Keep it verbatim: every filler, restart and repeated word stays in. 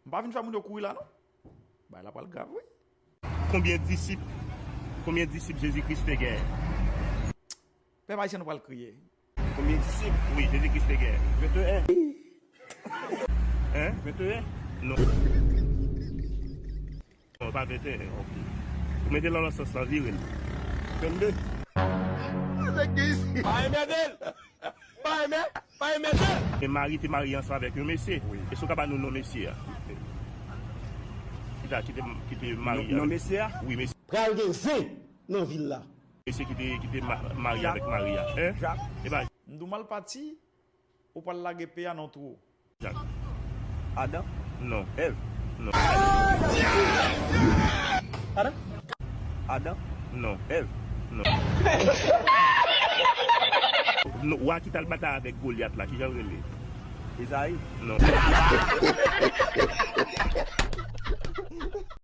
M pa vin fè moun yo kouri la non. Bagay la pral grav wi. Konbyen disip, konbyen disip Jezi Kris te gen? Pèp ayisyen nou pral kriye. Konbyen disip? Wi, Jezi Kris te gen. Venteyen. Hein? Venteyen? Non. Non, pa venteyen, ok. Ou mete l nan sans lan, vire l. Vennde. Nèg ki isi. Pa enmède l. Pa enmè, pa enmède l. E Mari te marye ansanm avèk yon mesye. Wi. Èske w ka ba nou non mesye a? Ki ta, ki te, ki te marye avèk. Non mesye a? Wi, mesye. Pral gen zen nan vil la. Mesye ki te, ki te ma-, marye avèk Mari a. Hein? Jak. E pa. M di w mal pati. Ou pral lage pye a nan twou. Jak. Adan? Non. Èv? Non. Adan? Adan? Non. Èv? Non. Non, wa ki t al batay avèk Golyat la, kijan l rele? Ezayi? Non.